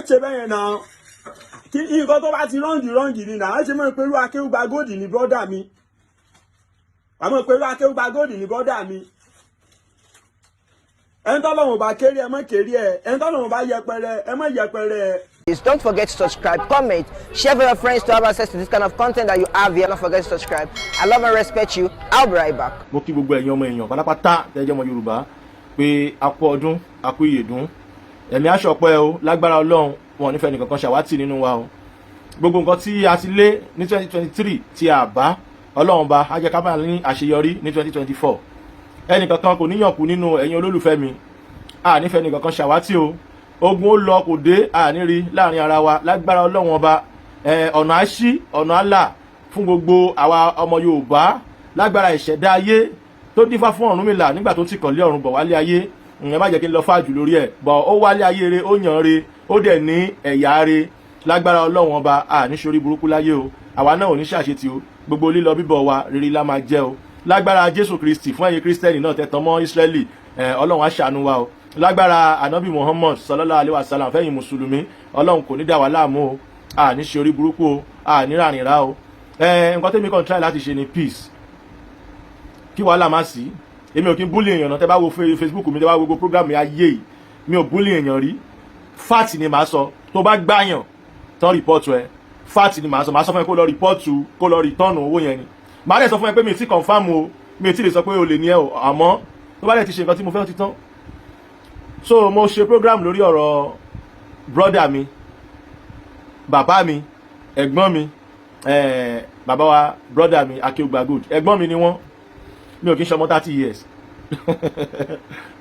Ṣe bẹ́ẹ̀ yẹn náà. Kí nǹkan tó bá ti wrong, wrong ni náà. Ẹ ṣe mọ̀ pé irú Akéwùgbà Gold ní brother mi, àmọ́ pé irú Akéwùgbà Gold ní brother mi. Ẹni tọ́lọ́run bá kéré, ẹ má kéré ẹ. Ẹni tọ́lọ́run bá yẹpẹrẹ, ẹ má yẹpẹrẹ ẹ. Please don't forget to subscribe, comment, share with your friends to have access to this kind of content that you have here. Don't forget to subscribe. I love and respect you. I'll be right back. Mo kí gbogbo ẹ̀yin ọmọ èèyàn pátápátá tẹ́jọ́ ọmọ Yorùbá pé a kú ọdún, a kú ìyèdún, ẹ̀mí aṣọpẹ́ o. Lágbára Ọlọ́run, wọn ò ní fẹ́ nìkankan ṣàwátì nínú wa o. Gbogbo nǹkan tí a ti lé ní 2023 tí a bá Ọlọ́run bá á jẹ́ ká máa ní àṣeyọrí ní 2024. Ẹnìkankan kò níyànkú nínú ẹ̀yin olólùfẹ́ mi. A nífẹ̀ẹ́ nìkankan ṣàwátì o. Ogun ó lọ kò dé, àní rí láàrin ara wa. Lágbára Ọlọ́run Ọba, ọ̀nà àṣì, ọ̀nà àlà fún gbogbo àwa ọmọ Yorùbá. Lágbára ìṣẹ̀dá ayé tó dífá fún Ọ̀rúnmìlà nígbà tó ti kànlé ọ̀run bọ̀ wálé ayé, ìyẹn má jẹ́ kí n lọ fáàjù lórí ẹ̀ bọ̀. Ó wálé ayé re, ó yàn re, ó dẹ̀ ní ẹ̀yà re. Lágbára Ọlọ́run Ọba, àní ṣorí burúkú láyé o. Àwa náà ò ní ṣàṣetì o. Gbogbo lílọ bíbọ̀ wa, rere la máa jẹ́ o. Lágbára Jésù Kristi, fún ẹ̀yin Kírísítẹ́nì náà tẹ̀tàn mọ́ Ísírẹ́lì, Ọlọ́run á ṣàánú wa o. Lágbára Anabi Muhammad sallallahu alayhi wa sallam, fẹ́yìn Mùsùlùmí, Ọlọ́run kò ní dà wá láàmú o. Àní ṣe orí burúkú o, àní ràrìnrà o. Nǹkan tẹ́mi kàn try láti ṣe ni peace, kí wàhálà má sí. Èmi ò kí ń bully èèyàn náà. Tẹ́ bá wo Facebook mi, tẹ́ bá wo gbogbo program ayé yìí, mi ò bully èèyàn rí. Fact ni màá sọ. Tó bá gbàyàn tán, report ẹ, fact ni màá sọ. Màá sọ fún ẹ kó lọ report, kó lọ return owó yẹn ni. Màá dẹ̀ sọ fún ẹ pé mi ti confirm o, mi ò tí lè sọ pé o lè ní ẹ o. Àmọ́ tó bá dẹ̀ ti ṣe nǹkan tí mo fẹ́, ó ti tán. So mo ṣe program lórí ọ̀rọ̀ brother mi, bàbá mi, ẹ̀gbọ́n mi, bàbá wa, brother mi Akeugba Gold. Ẹ̀gbọ́n mi ni wọ́n. Mi ò kí ń ṣọmọ 30 years.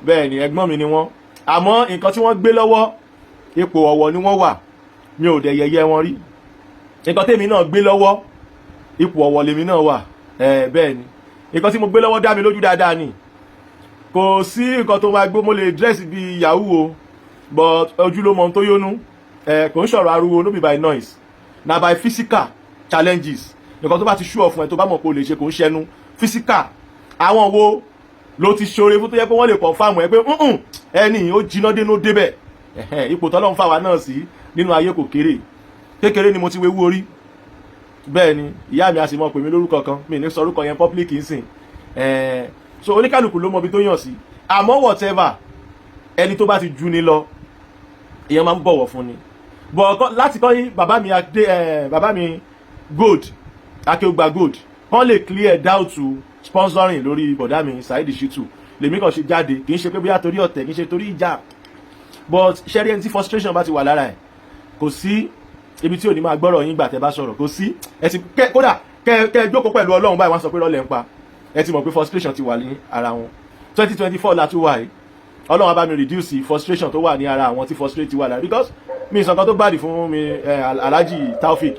Bẹ́ẹ̀ ni, ẹ̀gbọ́n mi ni wọ́n. Àmọ́ nǹkan tí wọ́n gbé lọ́wọ́, ipò ọ̀wọ̀ ni wọ́n wà. Mi ò dẹ̀ yẹ̀yẹ́ wọn rí. Nǹkan tèmi náà gbé lọ́wọ́, ipò ọ̀wọ̀ lèmi náà wà. Bẹ́ẹ̀ ni, nǹkan tí mo gbé lọ́wọ́ dá mi lójú dáadáa ni. Kò sí nǹkan tó máa gbó. Mo lè dress bí yahoo o, but ojú ló mọ ohun tó yónú. Kò ń sọ̀rọ̀ ariwo, no be by noise, na by physical challenges. Nǹkan tó bá ti ṣú ọ fún ẹ, tó bá mọ̀ pé o lè ṣe, kò ń ṣẹnu physical. Àwọn wo ló ti ṣoore fún tó yẹ pé wọ́n lè confirm ẹ pé ẹni ó jiná dénú débẹ̀? Ipò tọ́lọ́run fáwa náà sí nínú ayé kò kéré. Kékeré ni mo ti wéwú orí. Bẹ́ẹ̀ ni, ìyá mi a sì mọ̀ pè mí lórúkọ kan, mi ní sọ orúkọ yẹn public nsìn. So oníkàlùkù ló mọ ibi tó yàn sí. Àmọ́ whatever, ẹni tó bá ti ju ni lọ, èèyàn máa ń bọ̀wọ̀ fún ni. Bọ̀ láti kọ́ bàbá mi adé, bàbá mi Gold, Akéwùgbà Gold, kán lè clear doubt sponsoring lórí bọ̀dá mi Saheed Shittu, lèmi kàn ṣe jáde. Kì í ṣe pé bóyá torí ọ̀tẹ̀, kì í ṣe torí ìjà, but ṣẹ́rí, ẹni tí frustration bá ti wà lára ẹ̀, kò sí ibi tí ò ní máa gbọ́rọ̀ yín gbà tẹ́ bá sọ̀rọ̀. Kò sí ẹ ti kódà kẹ kẹ jókòó pẹ̀lú Ọlọ́run báyìí, wọ́n sọ pé rọ́lẹ̀ ń pa. Ẹ ti mọ̀ pé frustration ti wà ní ara wọn. 2024 la tún wà yìí. Ọlọ́run á bá mi reduce frustration tó wà ní ara àwọn tí frustrate wà lára, because mi ìsàn kan tó gbàdì fún mi. Alhaji Taofik,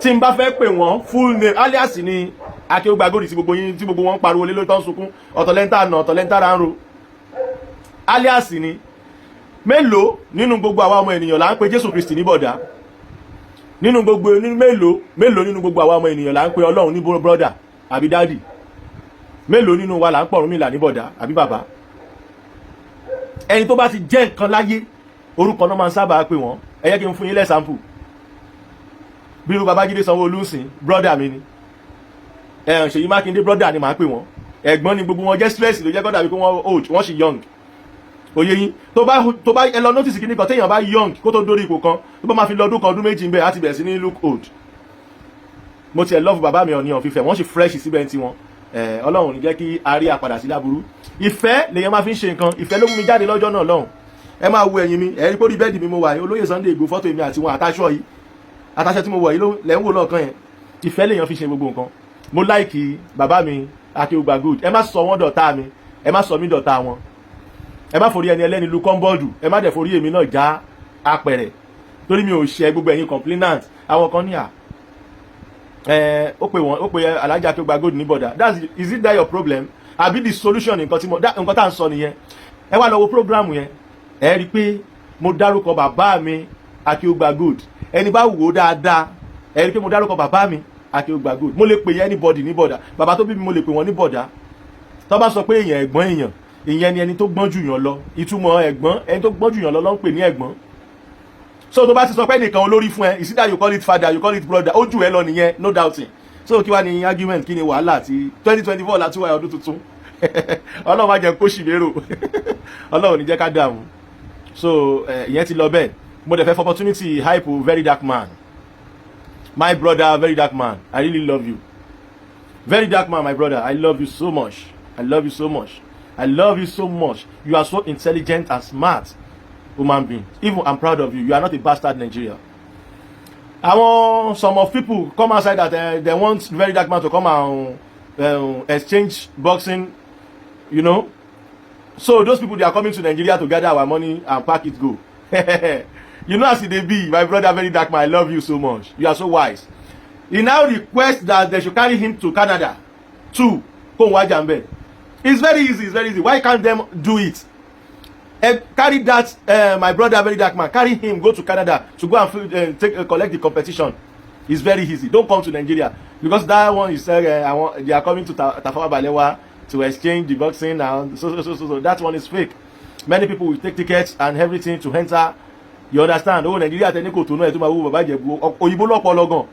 tí n bá fẹ́ pè wọ́n full name, alias ni Akéwùgbà Gold, tí gbogbo yín, tí gbogbo wọn ń pariwo lé lórí, tó ń sunkún, ọ̀tọ̀lẹ́ńtà nà, ọ̀tọ̀lẹ́ńtà rà ń ro, alias ni. Mélòó nínú gbogbo àwa ọmọ ènìyàn là ń pe Jésù Kristi ní bọ̀dá? Nínú gbogbo nínú, mélòó mélòó nínú gbogbo àwa ọmọ ènìyàn là ń pe Ọlọ́run ní brother àbí daddy? Mélòó nínú wa là ń pọ̀rún mìlà ní bọ̀dá àbí bàbá? Ẹni tó bá ti jẹ́ nǹkan láyé, orúkọ náà máa ń sábà pè wọ́n. Ẹ jẹ́ kí n fún yín l'example. Bí irú Babájídé Sanwó-Olú sìn, brother mi ni. Ṣèyí Mákindé, brother ni màá pè wọ́n. Ẹ̀gbọ́n ni gbogbo wọn jẹ́. Stress ló jẹ́ kó dàbí pé wọ́n old, wọ́n sì young. Òye yín? Tó bá ẹ lọ notice kíní kan, téèyàn bá young kó tó dórí ipò kan, tó bá máa fi lọ ọdún kan, ọdún 2 ń bẹ̀, á ti bẹ̀rẹ̀ sí ní look old. Mo tiẹ̀ love bàbá mi Ọọ̀ni of Ifẹ̀. Wọ́n sì fresh síbẹ̀ ní tiwọn. Ọlọ́run ní jẹ́ kí a rí àpadà sí láburú. Ìfẹ́ lèèyàn máa fi ń ṣe nǹkan. Ìfẹ́ ló mú mi jáde lọ́jọ́ náà lọ́hùn. Ẹ máa wo ẹ̀yìn mi, ẹ rí pórí bed mi mo wà yìí. Olóyè Sunday Igboho, fọ́tò èmi àti wọn, àtàṣọ yìí, àtàṣọ tí mo wọ̀ yìí lẹ́ ń wò lọ́ọ̀kan yẹn. Ìfẹ́ lèèyàn fi ṣe gbogbo nǹkan. Mo like bàbá mi Akéwùgbà Gold. Ẹ má sọ wọ́n dọ̀tá mi, ẹ má sọ mí dọ̀tá wọn. Ẹ má forí ẹni ẹlẹ́ni lu kọ́ńbọ́ọ̀dù, ẹ má dẹ̀ forí èmi náà já apẹ̀rẹ̀, torí mi ò ṣe gbogbo ẹ̀yin complainant. Àwọn kan ní à ẹ ó pè wọ́n, ó pè Alhaji Akéwùgbà Gold ní bọ̀dà. That's, is it that your problem àbí the solution? Nǹkan tí mo, nǹkan tá à ń sọ nìyẹn. Ẹ wá lọ wo program yẹn, ẹ rí i pé mo dárúkọ bàbá mi Akéwùgbà Gold. Ẹni bá wò ó dáadáa, ẹ rí i pé mo dárúkọ bàbá mi Akéwùgbà Gold. Mo lè pè anybody ní bọ̀dà. Bàbá tó bí mi, mo lè pè wọ́n ní bọ̀dà. Tó bá sọ pé èèyàn ẹ̀gbọ́n èèyàn, ìyẹn ni ẹni tó gbọ́n jù yàn lọ. Ìtumọ̀ ẹ̀gbọ́n, ẹni tó gbọ́n jù yàn lọ ló ń pè ní ẹ̀gbọ́n. So tó bá ti sọ pé nìkan olórí fún ẹ, is either you call it father, you call it brother, ó jù ẹ lọ nìyẹn, no doubting. So kí wá ní argument? Kí ni wàhálà? Ti 2024 láti wáyé ọdún tuntun, Ọlọ́run má jẹ́ kó sì lérò, Ọlọ́run ní jẹ́ ká dààmú. So ìyẹn ti lọ bẹ́ẹ̀. Mo dẹ̀ fẹ́ for opportunity hype Very Dark Man, my brother Very Dark Man. I really love you, Very Dark Man, my brother. I love you so much. I love you so much. I love you so much. You are so intelligent and smart human being. Even I'm proud of you. You are not a bastard Nigeria. Àwọn some of people come outside that they want Very Dark Man to come and exchange boxing. So those people, they are coming to Nigeria to gather our money and pack it go. You know as e dey be. My brother Very Dark Man, I love you so much. You are so wise. He now request that they should carry him to Canada too, kó n wá jà ńbẹ̀. It's very easy. It's very easy. Why can't them do it? Carry that my brother Very Dark Man, carry him go to Canada to go and take collect the competition. It's very easy. Don't come to Nigeria, because that one is I want, they are coming to Tafawa Balewa to exchange the boxing and so so so so so. That one is fake. Many people will take tickets and everything to enter, you understand? Owó Nàìjíríà tẹ ní kò tó náà, ẹ tó máa wú bàbá Ìjẹ̀bú. Òyìnbó lọ́pọlọ gan.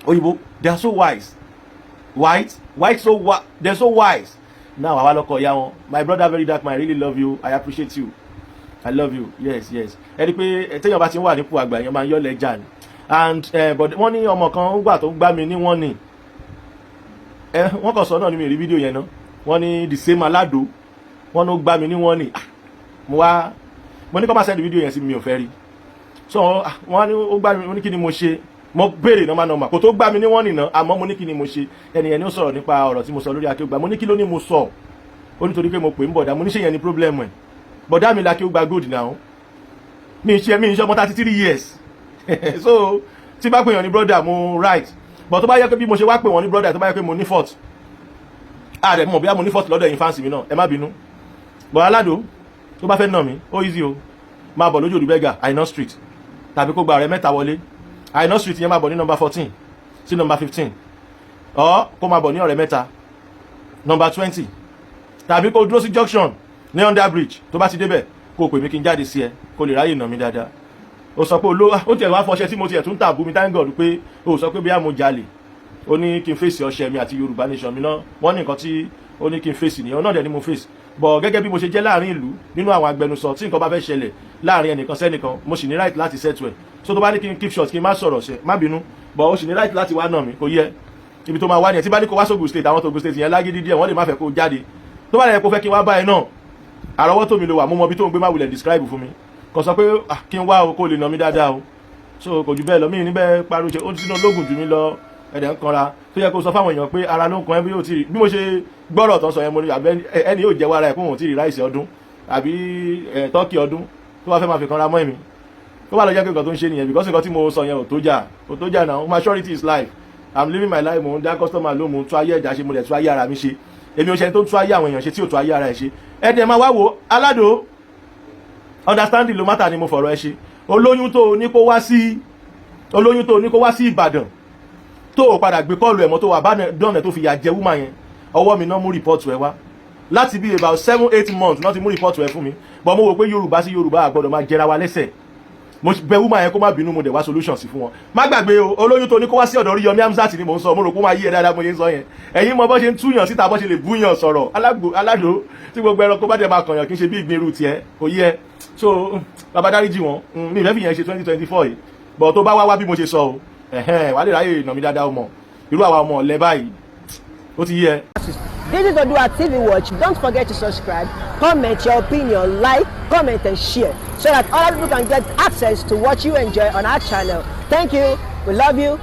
Òyìnbó, they are so wise. White, white, so they are so wise. Now àwa lọkọ ìyá wọn. My brother Very Dark Man, I really love you. I appreciate you. I love you. Yes. Ẹ rí i pé téèyàn bá ti ń wà nípò àgbà, èèyàn máa ń yọ̀lẹ̀ jà ni. And but wọ́n ní ọmọ kan wà tó ń gbá mi ní, wọ́n ní ẹ wọ́n kàn sọ náà ní, mi rí fídíò yẹn náà. Wọ́n ní the same aládò, wọ́n ló gbá mi ní, wọ́n ní mo wá, mo ní kó má send fídíò yẹn sí mi, ò fẹ́ rí. So wọ́n ní ó gbá mi, mo ní kí ni mo ṣe? Mo béèrè normal normal, kò tó gbá mi ní wọ́n nìna, àmọ́ mo ní kí ni mo ṣe? Ẹni yẹn ni ó sọ̀rọ̀ nípa ọ̀rọ̀ tí mo sọ lórí Akéwùgbà. Mo ní kí ló ní mo sọ? Ó nítorí pé mo pè ń bọ̀dá. Mo ní ṣe yẹn ni problem ẹ̀? Bọ̀dá mi la Akéwùgbà Gold now. Mi ṣe ọmọ 33 years. So tí bá pè yàn ní brother, mo right. But tó bá yẹ pé bí mo ṣe wá pè wọ́n ní brother, tó bá yẹ pé mo ní fault, ààrẹ mọ̀ bí mo ní fault lọ́dọ̀ ẹ̀yin fans mi náà, ẹ má bínú. But aládò tó bá fẹ́ nà mí, ó easy o. Máa bọ̀ lójú Olùbẹ́gà, Àìná Street, tàbí kó gba ọ̀rẹ́ mẹ́ta wọlé. Àìná Street yẹn, máa bọ̀ ní number 14 sí number 15, or kó máa bọ̀ ní ọ̀rẹ́ mẹ́ta, number 20, tàbí kó dúró sí junction ní under bridge. Tó bá ti débẹ̀, kó pè mí kí n jáde sí ẹ, kó lè ráyè nà mí dáadáa. Ó sọ pé olówó ó tiẹ̀ wá fọṣẹ tí mo tiẹ̀ tún tà bú mi. Thank God pé ó sọ pé bí mo jalè. Ó ní kí n fèsì ọṣẹ mi àti Yorùbá Nation mi náà. Wọ́n ní nǹkan tí ó ní kí n fèsì nìyẹn náà dẹ̀ ni mo fèsì bọ̀. Gẹ́gẹ́ bí mo ṣe jẹ́ láàrin ìlú nínú àwọn agbẹnusọ, tí nǹkan bá fẹ́ ṣẹlẹ̀ láàrin ẹnìkan sẹ́nìkan, mo sì ní right láti settle ẹ̀. So tó bá ní kí n keep short, kí n má sọ̀rọ̀ ṣe, má bínú, but ó sì ní right láti wá nà mí. Kò yẹ ibi tó máa wá nìyẹn. Tí bá ní kó wá sógun State, àwọn tó Ògùn State yẹn lágídí díẹ̀, wọ́n lè má fẹ́ kó jáde. Tó bá yẹ kó fẹ́ kí n wá bá ẹ náà, àrọ́wọ́tó mi ló wà. Mo mọ ibi tó ń gbé. Má wulẹ̀ describe fún mi. Kò sọ pé kí n wá o, kó lè nà mí dáadáa o. So kò jù bẹ́ẹ̀ lọ. Mí níbẹ̀ pariwo ṣe ó sínú ológun jù mí lọ. Ẹ̀dẹ̀ ń kanra tó yẹ kó sọ fáwọn èèyàn pé ara ló ń kan ẹ́ bí yóò ti rí. Bí mo ṣe gbọ́rọ̀ tán sọ yẹn, mo ní àbẹ́ ẹni yóò jẹ́wọ́ ara ẹ̀ kó òun ti rí rice ọdún àbí turkey ọdún tó wá fẹ́ máa fi kanra mọ́ èmi. Tó bá lọ jẹ́ pé nǹkan tó ń ṣe nìyẹn, because nǹkan tí mo sọ yẹn ò tó jà, ò tó jà náà. Maturity is life. I'm living my life. Mo ń dá customer ló, mo ń tún ayé ẹ̀dá ṣe, mo dẹ̀ tún ayé ara mi ṣe. Èmi ò ṣe ẹni tó ń tún ayé àwọn èèyàn ṣe tí ò tún ayé ara ẹ̀ ṣe. Ẹ̀dẹ̀ máa wá wo aládò. Understanding ló matter ni mo fọ̀rọ̀ ẹ ṣe. Olóyún tó ní kó wá sí, olóyún tó ní kó wá sí Ìbàdàn, tó o padà gbé call ẹ̀ mọ́, tó wà bá dọ̀nà tó fi yà jẹ woman yẹn, ọwọ́ mi náà mú report ẹ wá láti bí about 7-8 months náà ti mú report ẹ fún mi. But mo wò pé Yorùbá sí Yorùbá, àgbọ́dọ̀ máa jẹra wa lẹ́sẹ̀. Mo bẹ̀ woman yẹn kó má bínú, mo dẹ̀ wá solution sí fún wọn. Má gbàgbé o, olóyún tó ní kó wá sí ọ̀dọ̀ Oríyọmí Hamzat ni mò ń sọ. Mo rò pé ó máa yí ẹ dáadáa mo yẹ ń sọ yẹn. Ẹ̀yin mọ bó ṣe ń túyàn síta, bó ṣe lè búyàn sọ̀rọ̀ aládò tí gbogbo ẹranko bá dẹ̀ máa kànyàn, kí n ṣe bí ìgbín irú tiẹ̀ kò yẹ. So bàbá dáríjì wọn. Mi ìfẹ́ fi yẹn ṣe 2024 yìí, but tó bá wá wá bí mo ṣe sọ o, ẹ̀hẹ́n, wàá lè ráyè ìnà mi dáadáa. Ọmọ irú àwa ọmọ ọ̀lẹ́ báyìí, ó ti yẹ. This is Odua TV Watch. Don't forget to subscribe, comment your opinion, like, comment, and share so that other people can get access to what you enjoy on our channel. Thank you. We love you.